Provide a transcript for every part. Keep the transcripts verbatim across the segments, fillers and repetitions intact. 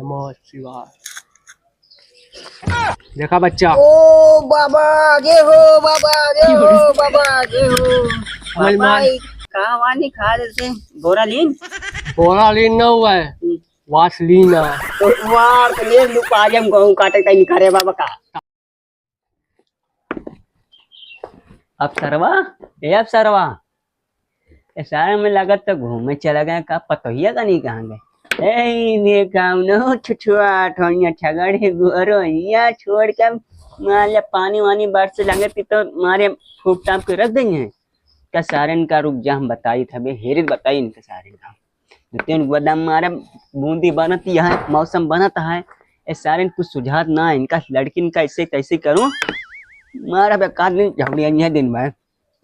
नमः शिवाय। देखा बच्चा। ओ बाबा, आगे हो बाबा, आगे हो बाबा, आगे हो। हमारी बाबा, माँ। ई का वानी खा देते? बोरालीन? बोरालीन न हुआ है, हम्म। वासलीन है। तो वार तो ले लू, आज हम गेहूं काटे तई निकारे बाबा का। अब सरवा, ए अब सरवा, ए सारे में लगत तो घूमे चला गए, का पतोहिया का नहीं कहाँ गए? ए, इन्हें काम न हो, छुछुआ, ठोनिया, छगड़ है, गोरो, यहाँ छोड़ के मार ले, पानी वानी बरस लगे ती तो मारे फूट टाप के रख देंगे। का सारन का रुक जा, हम बताई था बे, हेरे बताई इनके सारन का। दो तीन गोदम मारे, बूंदी बनत है, मौसम बनत है, ए सारन कुछ सुझात ना है इनका, लड़किन का ऐसे कैसे करूँ, मारा बे का दिन झगड़िया नहीं है दिन भर।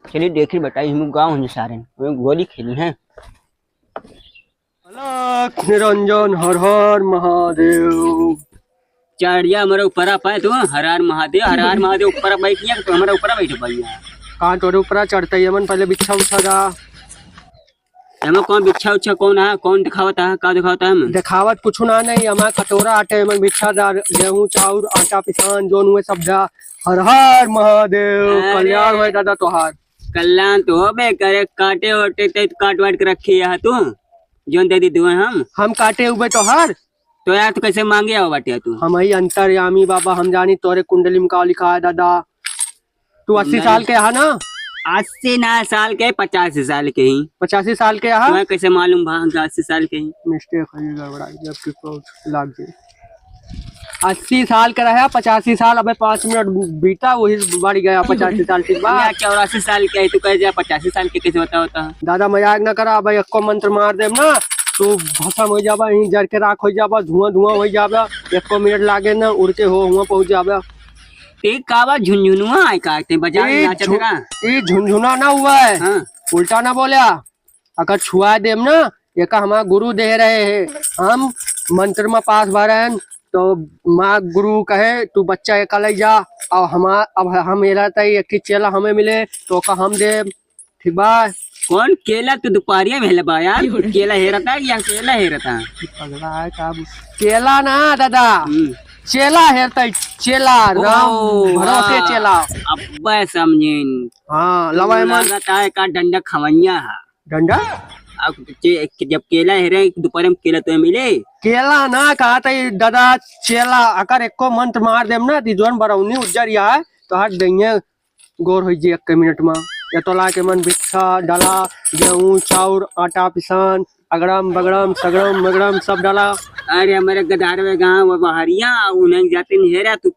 चलिए देखी बताई, हम गाँव हैं सारन, वो गोली खेली है। अलख निरंजन हर हर महादेव। चढ़िया हमारे ऊपर आ पाए तू, हर हर महादेव, हर हर महादेव ऊपर बैठ गया, तो हमारे ऊपर बैठ भैया। कहाँ तोरे ऊपर चढ़ते ही, हमन पहले बिच्छा उठा दा। एमा कौन बिच्छा उच्छा कौन है, कौन दिखावत है, का दिखावत है हम? दिखावत कुछ ना नहीं, हमारा कटोरा आटे, हमन बिच्छा दार, गेहूं, चाउर, आटा, पिसान, जोन हुए सब दा। हर हर महादेव, अरे। कल्याण होए दादा तोहार। कल्याण तो होबे करे, काटे ओटे ते काट वाट के रखी है तू, जोन दे दी दुए हम। हम काटे हुए तोहार? तो यार तू कैसे मांगे आओ बाटे तू? हम ही अंतर्यामी बाबा, हम जानी तोरे कुंडली में का लिखा है दादा। तू अस्सी साल के हा ना? अस्सी ना साल के, पचासी साल के ही। पचासी साल के हा? तुम्हें कैसे मालूम भा हम अस्सी साल के ही? मिस्टेक है, ये गड़बड़ाई, जब कि कुछ लाग गई। अस्सी साल के रहा, पचासी साल, अबे पाँच मिनट बीता, वही बढ़ गया पचासी साल, ठीक बा? यहाँ चौरासी साल के है, तू कह जा पचासी साल के, कैसे बताओ तो? दादा मजाक ना करा, अबे एको मंत्र मार देम ना, तू भस्म हो जाबा, यहीं जर के राख हो जाबा, धुआं धुआं हो जाबा, एको मिनट लागे ना, उड़ के हो हुआ पहुंच जाबा। ते का बा, झुनझुनुआ है का? ते बाजार में ई नाचत झु-, है का? ई झुनझुना ना हुआ है। हाँ। उल्टा ना बोल्या। अगर छुआ देम ना, एका हमार गुरु दे रहे हैं। हम मंत्र में पास भरन, तो माँ गुरु कहे, "तू बच्चा एका ले जा।" और हमार, अब हम एला तई एक ही चेला हमें मिले, तो ओका हम देम। ठीक बा? कौन केला तू दोपहरिया में हेले बा यार? केला हेरता है या केला हेरता है? पगला है का? केला ना दादा, हम्म। चेला हेरता है, चेला, राम ओ, भरोसे हाँ। चेला। अब्बे समझिन। हाँ, लवा एमन। लागत है का डंडा खवैया है। डंडा? अब के-, जब केला हेरे, दोपहर में केला तो मिले। केला ना, कहा था ये दादा, चेला, अगर एको मंत्र मार देम ना, ती जोन बरौनी उज्जर या है, तो हट देंगे। गोर होइ जी एक मिनट मा। या तो लाके मन बिच्छा डाला, गेहूं, चाउर, आटा, पिसान, अगड़म, बगड़म, सगड़म, मगड़म सब डाला। अरे हमारे गदारवे गांव बहरिया, उन्हें जाते नहीं हेरा, तू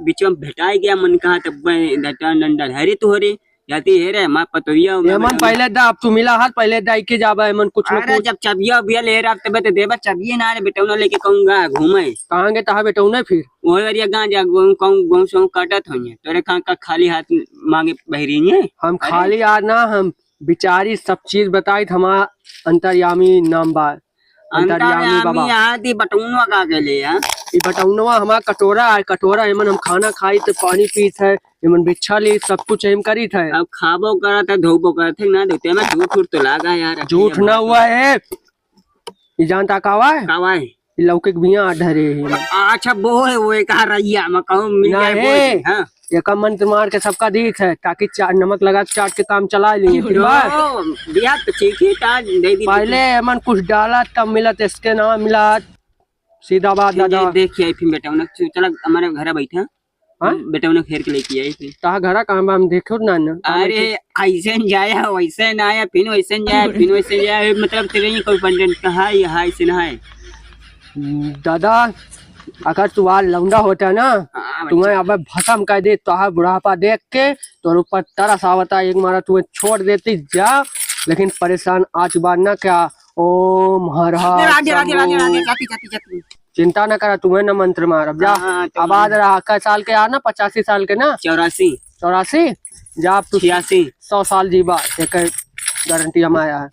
बीच में भेटाई गया, मन कहा तब डटा नंडा हरे तू हरे, जाती हेरे, माँ पतोहिया, ये मन पहले दा, अब तू मिला हाथ, पहले दा के जाबा, एमन कुछ न अरे कुछ। जब चबिया उबिया ले रहा, तबे तो देबा, चबिये ना रे, बेटौना लेके कहूंगा घूमे। कहाँ गए तहा बेटौना फिर? वही वाली गांव जा, गांव, गांव, गांव से काटत होइए। तोरे कहाँ का खाली हाथ मांगे बहरी है? हम अरे। खाली हाथ ना, हम बिचारी सब चीज बताई, हमार अंतर्यामी नाम बा। अंतर्यामी अंतर्यामी बाबा। यहाँ दी बटौनवा का के ले, हाँ? ई बटौनवा हमार कटोरा है, कटोरा एमन हम खाना खाई थे, पानी पीत है, एमन बिच्छा ली, सब कुछ एम करीत है। अब खाबो करत है, धोबो करत है, ना धोते में झूठ उठ तो लागा यार, झूठ ना हुआ है। ई जानता कावा है? कावा है? ई लौकी के बिया धरे है। अच्छा, वो है, वो एक रैया में कहूँ मिल ना जाए, वो है। है, हाँ। एका मंत्र मार के सबका दीत है, ताकि चा-, नमक लगा के चाट के काम चला लिए, ठीक बा? ओ, बिया तो ठीक ही था, दे दी। पहले एमन कुछ डाला, तब मिलत, इसके ना मिलत। सीधा बात, दे-, दादा। देखिए, फिर बेटा, उन्हें चु-, चला, हमारे घर बैठा। हाँ? बेटा, उन्हें घेर के लेके आई फिर। कहाँ घरा, कहाँ बा? हम देखो ना, ना। अरे, ऐसे न जाया, वैसे न आया, फिर वैसे न जाया, फिर वैसे न जाया, मतलब, तेरे ही कोई पंडित कहा, ये हाय से ना है। दादा, अगर तू आज लौंडा होता ना, हाँ, तुम्हें बच्चा। अब भसम कर दे, तोहार बुढ़ापा देख के तोर ऊपर तरस आवता, एक मारा तुम्हें छोड़ देती जा, लेकिन परेशान आज बार ना क्या, ओम हर हर राधे, राधे, राधे, शंभू। राधे, जाती, जाती, जाती। चिंता ना करा, तुम्हें ना मंत्र मारब जा। हाँ, तो अब आज रहा, कै साल के आ ना, पचासी साल के ना? चौरासी। चौरासी? जा अब तू छियासी। सौ साल जीबा, एक गारंटी हम आया है।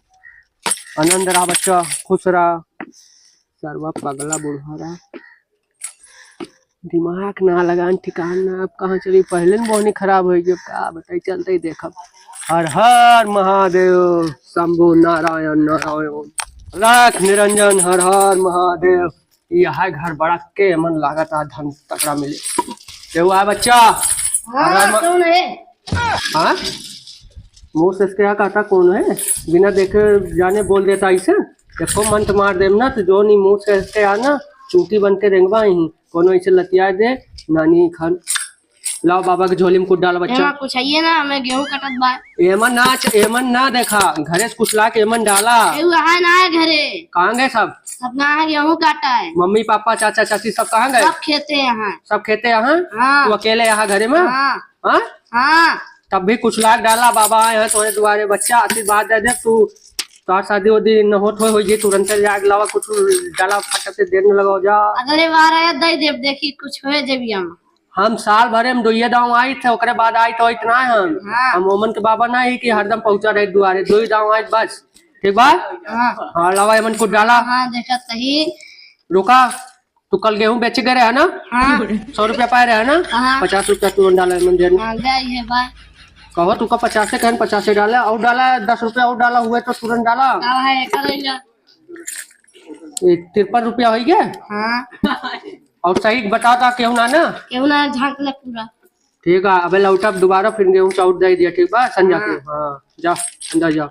आनंद रहा बच्चा, खुश रहा। सरवा पगला बुढ़ा रहा। दिमाग ना लगान ठिकान ना, अब कहाँ चली, पहले न बोहनी खराब होई गई, अब का बताई, चलते ही देखब। हर हर महादेव, शंभू नारायण नारायण, अलख निरंजन, हर हर महादेव। यह घर बड़ा के मन लागत आ, धन तकड़ा मिले। केहू आए बच्चा? हाँ, अरे म- कौन है? हाँ? मुँह से इसके यहाँ कहता कौन है? बिना देखे जाने बोल देता ऐसे। देखो मंत्र मार देम ना तो जो नहीं मुँह से इसके यहाँ ना चूंटी बन के रेंगवा ही। कोनो ऐसे लतिया दे नानी खान। लाओ बाबा के झोली में कुछ डाला बच्चा। एमा कुछ आइए ना, हमें गेहूं कटत बा। एमन ना च-, एमन ना देखा, घरे से कुछ ला के एमन डाला। केहू है ना है घरे। कहाँ गए सब? सब ना है, गेहूं काटा है। मम्मी पापा चाचा चाची सब कहाँ गए? सब खेते यहाँ। सब खेते यहाँ? हाँ। तू अकेले यहाँ घरे में? हाँ। हाँ? हाँ। तब भी कुछ लाग डाला, बाबा आए हैं तोरे दुआरे, बच्चा आशीर्वाद दे दे तू। तोहार शादी उदी न होत होई, होई जी, तुरंते जाग लावा, कुछ डाला फटक से देर न लगाओ जा। अगले बार आया दे देब, देखी कुछ होए जेबिया में। हम साल भरे में दुइये दांव आइत है, ओकरे बाद आइत होइत ना है हम। हाँ। हम ओमन के बाबा ना ही कि हरदम पहुंचा रहे दुआरे, दुई दांव आइत बस। ठीक बा? हाँ। हाँ, लावा एमन कुछ डाला। हाँ, देखत तही। रुका, तू कल गेहूं बेचे गए रहे ना? हाँ। सौ रुपया पाए रहे ना? हाँ। पचास रुपया तू डाला एमन दे। हाँ, गई है बा। कहो तू का पचासे कहन, पचासे डाला, और डाला, दस रुपया और डाला हुए तो तुरंत डाला। का है, कर लिया। ये तिरपन रुपया होई गया? हाँ। और सही बताओ तो केहू ना ना? केहू ना, झांक ले पूरा। ठीक है, अबे लौटब दोबारा फिर गेहूं चाउर दे दिया, ठीक बा? संजा के, हाँ। हाँ, जा, अंदर जा।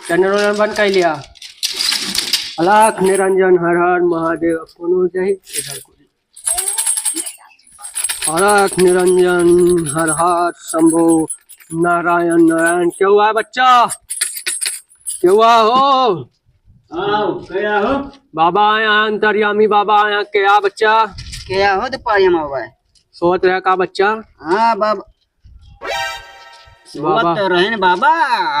चैनल वैनल बंद कर लिया। अलख निरंजन हर हर महादेव, कोनो जाई इधर को। अलख निरंजन हर हर शंभो नारायण नारायण। केहू आए बच्चा? केहू आ हो? आओ, के आ हो? बाबा आया, अंतर्यामी बाबा आया, के आ बच्चा? के आ हो तो पारिया में हुआ है। सोवत रहा का बच्चा? हाँ बाबा। सोवत बाबा। तो रहे न बाबा।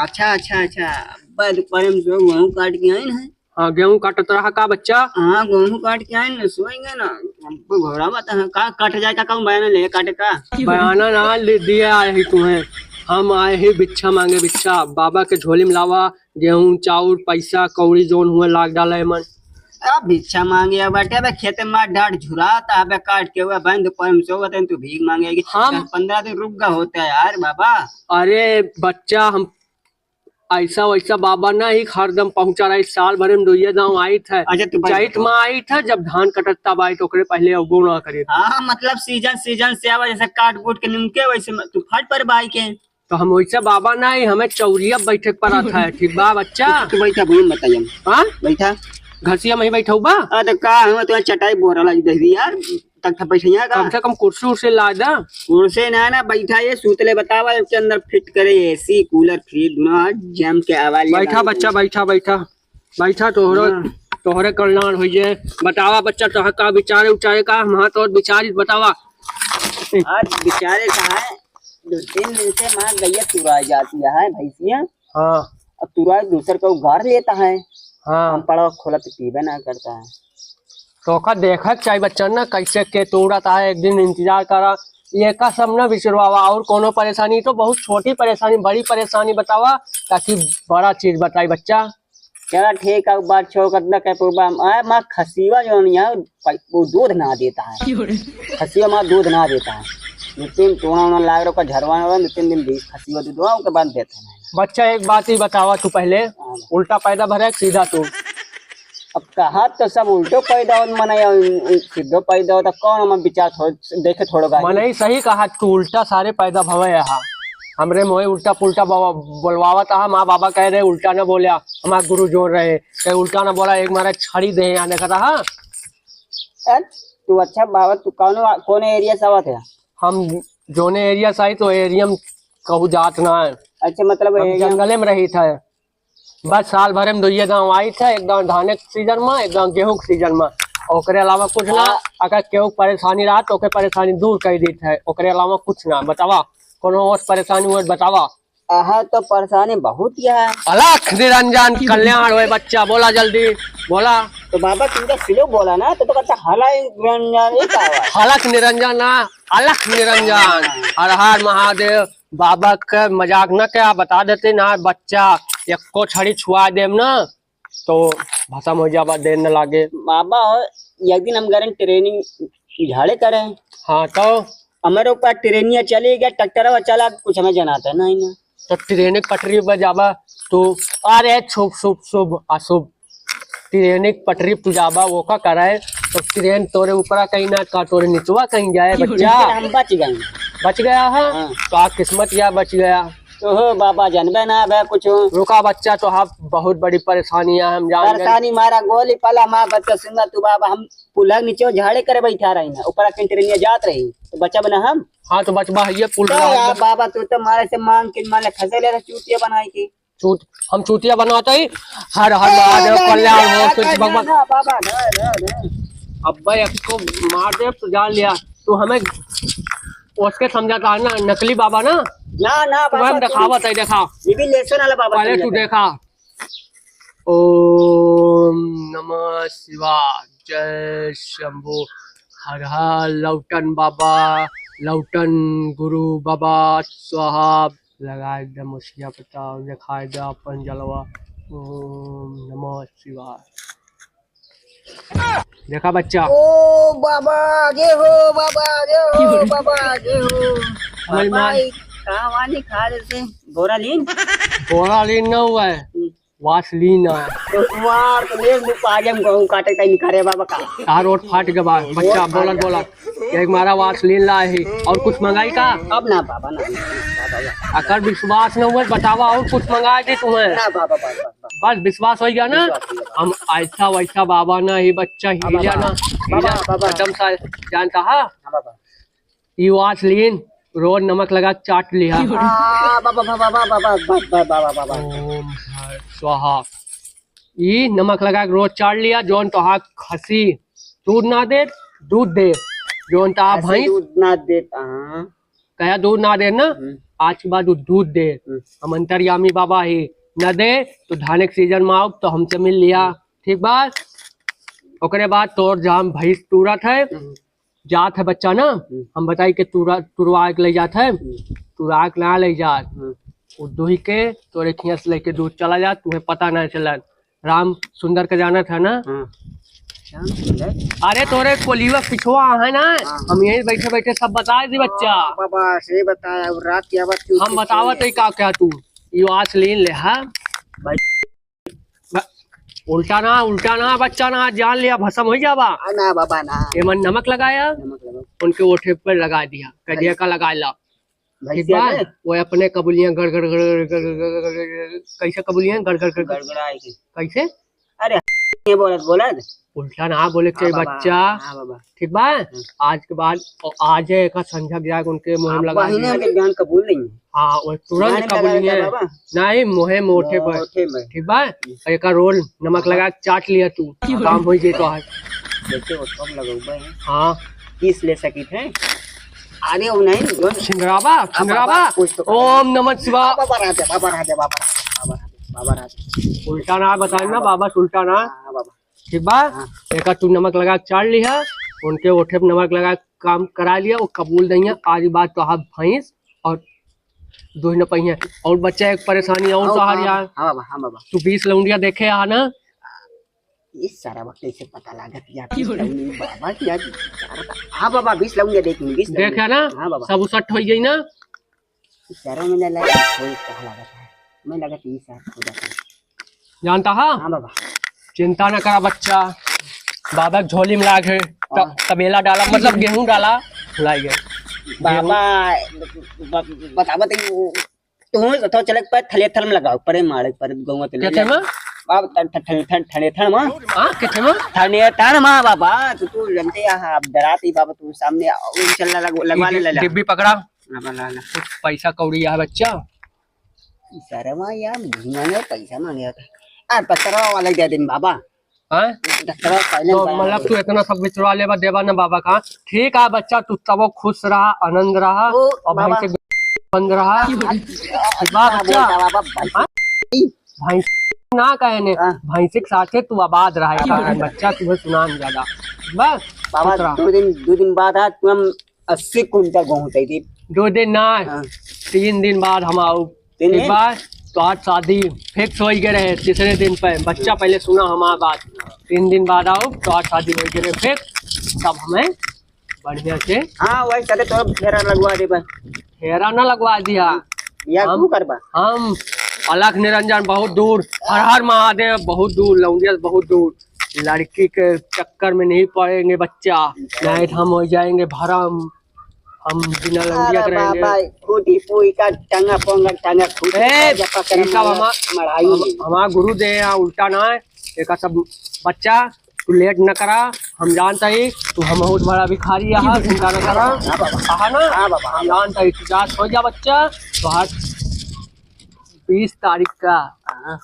अच्छा, अच्छा, अच्छा। अब्बा दोपहर में जो गेहूं काट के आइन है। हाँ, गेहूं काटत रहा का बच्चा? हाँ, गेहूं काट के आइन, सोएंगे ना। हमको घबरावत है, का काट जाए का, कहूँ बयाना ले काटे का? बयाना ना ले दिया आए ही तुम्हें। हम आए ही भिक्षा मांगे, भिक्षा। बाबा के झोली में लावा, गेहूं, चाउर, पैसा, कौड़ी जौन हुए लाग डाला एमन। अब भिक्षा मांगे बाटे, अबे खेते में डांट झुराता, अबे काट के हुए बंद पर हम सोवत हैं, तू भीख मांगे कि हम दस पन्द्रह दिन रुक गा होता है यार बाबा। अरे बच्चा, हम ऐसा वैसा बाबा ना ही हरदम पहुंचा रहा है, साल भर में दुइये दांव आइत है। अच्छा, तू बंद चैत कर। में आइत है, जब धान कटत तब आइत, ओकरे पहले अबो ना करे। हाँ, मतलब सीजन, सीजन से आवा, जैसे काट कूट के निमके, वैसे में तू फट पर बाई के। तो हम वैसे बाबा ना ही, हमें चौरिया बैठे के पड़त है, ठीक बा बच्चा? तू बैठा, भूमि बताइए। हाँ? बैठा। घसिया में ही बैठा बा? अरे का, हम तो चटाई बोरा लाई दे दी यार, तख्ता बैठे यहाँ का? कम से कम कुर्सी उर्सी ला दा। कुर्सी ना, ना, बैठा ये सूतले बतावा, इसके अंदर फिट करे एसी, कूलर, फ्रिज, दोनों जम के आवाज बैठा बच्चा, बैठा, बैठा। बैठा, तोहरो, हाँ। तोहरे कल्याण होइए। बतावा बच्चा, तोहर का विचारे उचारे का? हम हाथ और विचारित बतावा। आज विचारे का है, दो तीन दिन से माँ गैया तुराई जाती है भैंसिया। हाँ। और तुराई दूसर का उगार लेता है। हाँ। हम पड़वा खोला तो पीबे ना करता है। तोका देखा के चाही बच्चा ना, कैसे के तुरत है, एक दिन इंतजार करा। ये का सब ना विचारवा, और कोनो परेशानी तो बहुत छोटी परेशानी, बड़ी परेशानी बतावा, ताकि बड़ा चीज बताई बच्चा। चला ठीक है, बात छोड़, कितना कह पूर्वा, आ, माँ खसीवा जो है, पै-, वो दूध ना देता है। क्यों रे? खसीवा माँ दूध ना देता है। दो तीन टोना वोना लाग रहा, झरवाना रहा, दो तीन दिन बीस खसीवा दूध हुआ, उसके बाद देता है। बच्चा, एक बात ही बतावा तू पहले, हाँ। उल्टा पैदा भरे, सीधा तू? अब कहा तो सब उल्टो पैदा होत, मने सीधो पैदा होत, कौन हम विचार थोड़, देखे थोड़ो गाड़ी। मने सही कहा, तू उल्टा सारे पैदा भवे यहाँ। हमरे मोहे उल्टा पुल्टा बाबा बोलवावत हा, माँ बाबा कह रहे उल्टा न बोल्या, हमार गुरु जोर रहे, कहे उल्टा न बोला, एक मारा छड़ी दे यहाँ देखा था, हाँ। अ, तू अच्छा बाबा, तू कौन, कौन एरिया से आवत है? हम जोने एरिया से आई तो एरिया में कहूँ जात ना है। अच्छा, मतलब हम एरिया जंगले में रही था। बस साल भरे में दुइये दांव आइत है, एक दांव धाने के सीजन में, एक दांव गेहूं के सीजन में। ओकरे अलावा कुछ ना। हाँ। अगर केहू परेशानी रहा तो ओके परेशानी दूर कर देत है, ओकरे अलावा कुछ ना। बतावा, कोनो और परेशानी हो बतावा। अहा तो परेशानी बहुत ही है। अलख निरंजन कल्याण होए बच्चा, बोला जल्दी, बोला। तो बाबा तू तो स्लो बोला ना, तो, तो कहता हला निरंजन, ये का हुआ? हलख निरंजन ना, अलख निरंजन। हर हर महादेव। बाबा के मजाक न क्या बता देते ना बच्चा, एको छड़ी छुआ देम ना तो भसम हो जाबा, देर न लागे। बाबा हो, एक दिन हम गए ट्रेनिंग झाड़े करे। हाँ तो? हमारे ऊपर ट्रेनिया चली गया, ट्रैक्टर चला, कुछ हमें जनाता नहीं ना। तो ट्रेन के पटरी पर जाबा तो अरे शुभ शुभ शुभ अशुभ। ट्रेन के पटरी पे तू जाबा, ओका करे, तो ट्रेन तोरे ऊपरा कहीं ना का, तोरे निचवा कहीं जाए, बच्चा। हम बच गए। बच गया है? हाँ। तो आज किस्मत या बच गया। ओहो बाबा, जानबे ना बे कुछ। रुका बच्चा, तो हाँ, बहुत बड़ी परेशानी है, हम जान गए। परेशानी मारा गोली पाला, माँ बच्चा सुंदर तू बाबा, हम पुलक नीचे झाड़े करे बैठा रही ना, ऊपर के ट्रेनिया जात रही, तो बच्चा बना हम। हाँ, तो बचबा है ये पुल तो रहा यार है। बाबा, तू तो मारे से मांग के मारे खसे ले रहे चूतिया बनाई के। चूत-, हम चूतिया बनाते ही हर हर महादेव कल्याण हो, ना, कुछ ना, भगवान। ना, बाबा, ना, ना, ना। अब भाई, अब तो महादेव तो जान लिया, तू हमें उसके समझाता है ना, नकली बाबा ना। ना, ना, तो बाबा, हम तू दिखावत है, देखा। ये भी लेसन वाला बाबा पहले समझाता तू है। देखा। ओम नमः शिवाय, जय शंभू, हर हर लौटन बाबा, लौटन गुरु बाबा, स्वाहा। लगाए दे मुसिया पता, दिखाए दे अपन जलवा। ओम नमः शिवाय। देखा बच्चा। ओ बाबा, आगे हो बाबा, आगे हो बाबा, आगे हो। हमारी बाबा, माँ। ई का वानी खा जैसे बोरालीन? बोरालीन ना हुआ है, हम्म। वासलीन है। तो तुम्हार तो ले मुँह पाजे में गहूँ काटे तई निकारे बाबा का। तार ओठ फाट गवा, बच्चा, ओठ फाट बोलत गवा। बोलत। एक मारा वासलीन लाए ही, और कुछ मंगाई का? अब ना बाबा, ना, ना, ना, बाबा, ना। अगर विश्वास न हुआ, बतावा, और कुछ मंगा दे तुम्हें। ना बाबा, बस, बस, बस। बस विश्वास हो गया ना? विश्वास हो गया। हम ऐसा वैसा बाबा ना, ये बच्चा हाँ, हीरा बाबा। ना, बाबा, हीरा बाबा। कसम सा जानता है। हाँ, बाबा। ये वासलीन रोज नमक लगा के चाट लिया। आ, बाबा, बाबा। ओम हर स्वाहा। ई नमक लगा के रोज चाट लिया, जौन तोहा खसी दूध ना दे, दूध दे, जौन तोहा खसी भैंस दूध ना दे, हाँ। कहा दूध ना दे ना, हम्म। आज के बाद उ दूध दे। हम्म। हम अंतर्यामी बाबा ही, न दे तो धान के सीजन में आओ तो हमसे मिल लिया, ठीक बा? ओकरे बाद तोर जाम भैंस तुरत है, हम्म। जात है बच्चा ना, हम्म। हम बताई के तुरा-, तुरवा के ले जात है, हम्म। तुरा के ना ले जात। हम्म। उ दुही के तोरे खिया से लेके दूध चला जात, तुम्हें पता ना चला। राम सुंदर का जानत है ना? हाँ। राम सुंदर? अरे तोरे कोलिवा पिछवा है ना, हाँ। हम यहीं बैठे बैठे सब बता दी बच्चा। हाँ, बाबा, सही बताया, और रात की आवाज क्यों हम सुनते बतावत हैं? है का, क्या तू यो आस लीन ले, हाँ? भाई। ब-, उल्टा ना, उल्टा ना, बच्चा ना, जान लिया, भसम हो जाबा। आ, ना बाबा, ना। एमन नमक लगाया, नमक लगा। उनके ओठे पर लगा दिया, कह दिया, का लगा ला। ठीक भैंसिया बा? के? वो अपने कबुलियां गड़, गड़, गड़, कैसे कबुलियां गड़, गड़, गड़, गड़? गड़गड़ाए के। कैसे? अरे, ये बोलत, बोलत। उल्टा ना बोले के हाँ बाबा, बच्चा। हाँ बाबा। ठीक बा? हम्म। आज के बाद, और आज है एका संझा गिरा के उनके मुँह में आप लगा बहिने दिया। के जान कबूल नहीं है। हाँ, वो तुरंत जान कबूल लगा नहीं है। बाबा। नहीं, मुँहे मोठे पर। मोठे में। ठीक बा? हम्म। और एका रोल नमक हाँ। लगा के चाट लिया तू। काम हो जाए तो आज। जैसे वो सब लगौबे हैं। हाँ। किस ले सकित है? अरे वो नहीं, जो छिंदराबा, हाँ, छिंदराबा। बाबा, कुछ तो ओम नमः शिवाय। बाबा राजा, बाबा राजा, बाबा राजा, बाबा राजा, बाबा राजा। उल्टा ना बताए ना, बाबा। बाबा उल्टा ना। हाँ, बाबा। ठीक बा? हाँ। एका तू नमक लगा के चाड़ लिहा, उनके ओठे पे नमक लगा के काम करा लिया, वो कबूल नहीं है। आज बाद तो हाथ भैंस और दूध न पहिए। और बच्चा एक परेशानी और और तोहार हाँ, यार। हाँ बाबा, हाँ बाबा। तू बीस लौंडिया देखे आ ना? इस सारा वक्त कैसे पता लागत यार, बीस लौंडिया बाबा की यार। हाँ बाबा, बीस लौंडिया देख ली, बीस लौंडिया। देखे ना? हाँ बाबा। सब उसट हो गई ना? इस सारा में ना लगा, कोई कहा लागत है। मैं लगा कि इस सारा हो जाता है। जानता है? हाँ बाबा। चिंता न करा बच्चा, बाबा के झोली में लाग है, त-, हाँ। तबेला डाला, मतलब गेहूं डाला, भुलाई गए। बाबा, ब-, ब-, बतावत है वो, तू तो चले पर थलेथल में लगाओ, परे मारे, पर गौवा के ले केथे ले। में? बाबा, थ-, थ-, थ-, थ-, थलेथल में? हाँ, केथे में? थलेथल में बाबा, तू, तू जानते हैं, आप डराते ही बाबा, तू सामने आओ, चल लग-, लगवा ले, ले, ले। डिब्बी पकड़ा। ला, ला, ला। कुछ पैसा कौड़ी है बच्चा? इशारा में यार, नहीं मांगे, पैसा मांगे। आ, ट्रैक्टर वाला दे दिन बाबा। हाँ? ट्रैक्टर पहले तो बना मतलब दे। तू इतना सब बिचरवा लेबा, देबा ना बाबा का। ठीक है बच्चा, तू तबो खुश रहा, आनंद रहा, ओ, और बाबा। भैंसे बंद रहा। हाँ, ठीक बा हाँ, बच्चा? बोलता बाबा, भैंस। हाँ? भैंस ना कहे ने, हाँ। भैंसे के साथे तू आबाद रहा, हाँ, एक बाबा। बच्चा तुझे सुनान ज्यादा। बस, बाबा, खुश रहा। दो दिन, दो दिन बाद आज तू हम अस्सी कुंटल गेहूं चाहिए। दो दिन ना, हाँ। तीन दिन बाद हम आऊ। तीन दिन? एक बार तो आज शादी fix हो ही गए रहे, तीसरे दिन पे बच्चा, पहले सुना हमारा बात। तीन दिन बाद आऊ तो आज शादी हो गए रहे fix, तब हमें बढ़िया से हाँ, वही साथे तो फेरा लगवा दे बस। फेरा ना लगवा दिया। या हम, तू करबा? हम अलख निरंजन बहुत दूर, हर हर महादेव बहुत दूर, लौंडिया बहुत दूर। लड़की के चक्कर में नहीं पड़ेंगे बच्चा, नहीं तो हम हो जाएंगे भरम। हम बिना लौंडिया अरे के रहेंगे। बाबा, फूटी फूई का टंगा पोंगा टंगा फूटी ए, का जपा करे ये सब मड़ा-, हमा-, मड़ाई। हम-, हमार गुरु दे हैं, उल्टा ना है। एक सब बच्चा, तू लेट न करा, हम जानता ही तू हम बहुत बड़ा भिखारी है, चिंता न करा। हाँ बाबा। कहा ना? हाँ बाबा, हाँ हम बाबा। जानता ही तू जा, सो जा बच्चा, तो आज बीस तारीख का, हाँ।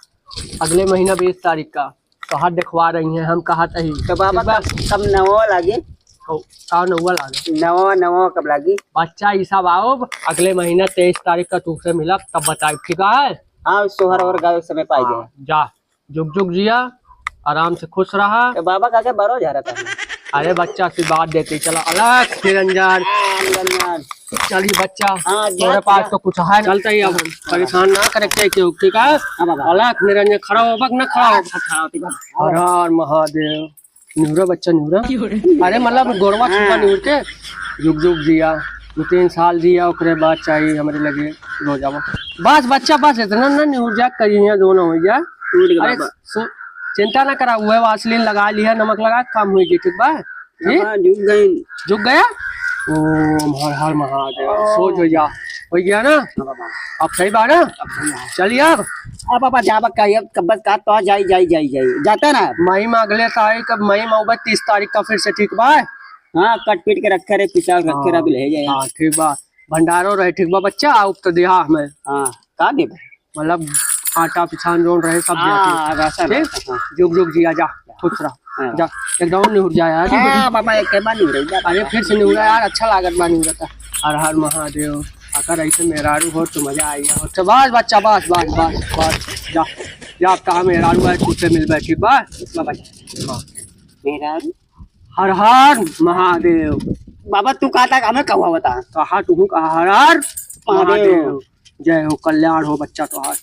अगले महीना बीस तारीख का तोहार देखवा रही हैं, हम कहा तही। तो बाबा, ठीक बा? कब, कब नवा लागे? हो, का नवा लागे? नवा, नवा कब लागी? बच्चा, ई सब आओ, अगले महीना तेईस तारीख का तुमसे मिलब, तब बताई, ठीक है? हाँ, सोहर और गावे समय पाई हाँ, जाए। जा, जुग जुग जिया, आराम से खुश रहा। तो बाबा का के बरो जा रहा था। अरे बच्चा, आशीर्वाद देते चला, अलख निरंजन। हाँ, निरंजन। चलिए बच्चा, हाँ, जा, तोरे पास जा। तो कुछ है, चलता ही अब हम। हाँ। परेशान ना करे के क्यों, ठीक है? हाँ बाबा। अलख निरंजन, खड़ा हो बक ना खड़ा हो। अच्छा, खड़ा होती बा। हर हर महादेव। निहुरा बच्चा, निहुरा। अरे मतलब गोरवा छुआ हाँ। निहुर के। जुग जुग जिया, दो तीन साल जिया, ओकरे बाद चाहिए हमरे लगे रो जावा। बस बच्चा, बस इतना ना निहुर जा, कहीं यहाँ दोनों हो जा। टूट गया अरे बाबा। सो-, चिंता ना करा, वह वासलीन लगा लिया, नमक लगा, काम हो गई, ठीक बा? जी? बाबा, झुक गई। झुक गया? ओम हर हर महादेव। ओ। सो जो जा। हो गया ना? हाँ बाबा। अब सही बा ना? अब सही है। चलिए अब। अब बाबा जाबा का, अब कब बस का तो जाई, जाई, जाई, जाई। जाता ना? मई में अगले तारीख, अब मई में उबे तीस तारीख का फिर से, ठीक बा? हाँ, कट पीट के रखे रहे, पिसाल रखे रहे, हाँ। अभी ले जाए। हाँ, ठीक बा। भंडारो रहे, ठीक बा बच्चा, आओ तो दिहा हमें। हाँ, का देबे? मतलब आटा पिसान जोन रहे सब दिया हाँ, ठीक। राशन, ठीक? राशन, हाँ। जुग जुग जिया जा, खुश रह। हाँ। जा, एकदम निहुर जा यार। हाँ, बाबा, एक बार निहुर जा, अरे बाबा। फिर से निहुरा यार, अच्छा लागत बा निहुरा था। हर हर महादेव। अगर ऐसे मेहरारू हो तो मजा आई हो। तो बस बच्चा, बस, बस, बस, बस। जा, जा, कहाँ मेहरारू है, तुझसे मिल बैठी, बस, बस, बस। मेहरारू? हर हर महादेव। बाबा, तू कहा था, हमें कहा बता? कहा तू कहा, हर हर महादेव। महादेव। जय हो, कल्याण हो बच्चा तोहार।